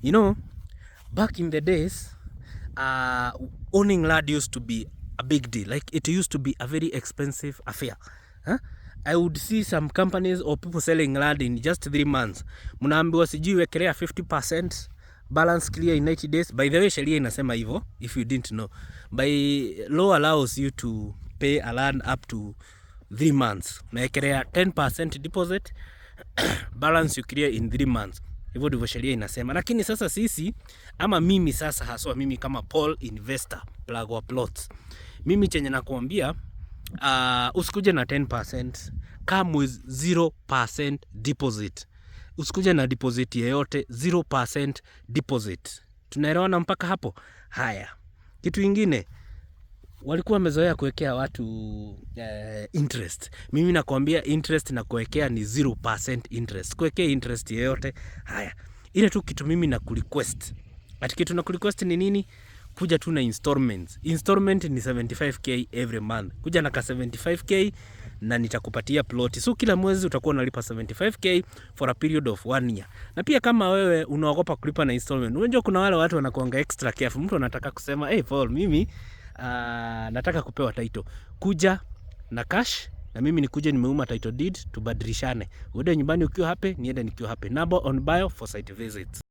Back in the days, owning land used to be a big deal. Like, it used to be a very expensive affair. Huh? I would see some companies or people selling land in just 3 months. Mnaambiwa sijui wekelea 50%, balance clear in 90 days. By the way, sheria inasema hivyo, if you didn't know. By law allows you to pay a land up to 3 months. Unawekelea 10% deposit, balance you clear in 3 months. Hivyo ndivyo sheria inasema. Lakini sasa sisi, ama mimi sasa haswa mimi kama Paul Investor, Plug wa Plots, mimi chenye nakuambia, usikuje na 10%, come with 0% deposit. Usikuje na deposit yeyote, 0% deposit. Tunaelewana mpaka hapo? Haya. Kitu ingine, walikuwa wamezoea kuwekea watu interest. Mimi nakwambia interest na kuwekea ni 0% interest. Kuwekea interest yeyote. Haya. Ile tu kitu mimi na kurequest. Ati kitu na kurequest ni nini? Kuja tu na installments. Installment ni 75K every month. Kuja na ka 75K na nitakupatia plot. So kila mwezi utakuwa unalipa 75K for a period of one year. Na pia kama wewe unaogopa kulipa na installment, unajua kuna wale watu wanakuanga extra careful. Mtu anataka kusema, "Hey Paul, mimi nataka kupewa title." Kuja na cash na mimi nikuje nimeuma title deed, tubadilishane. Uende nyumbani ukiwa happy, niende nikiwa happy. Number on bio for site visits.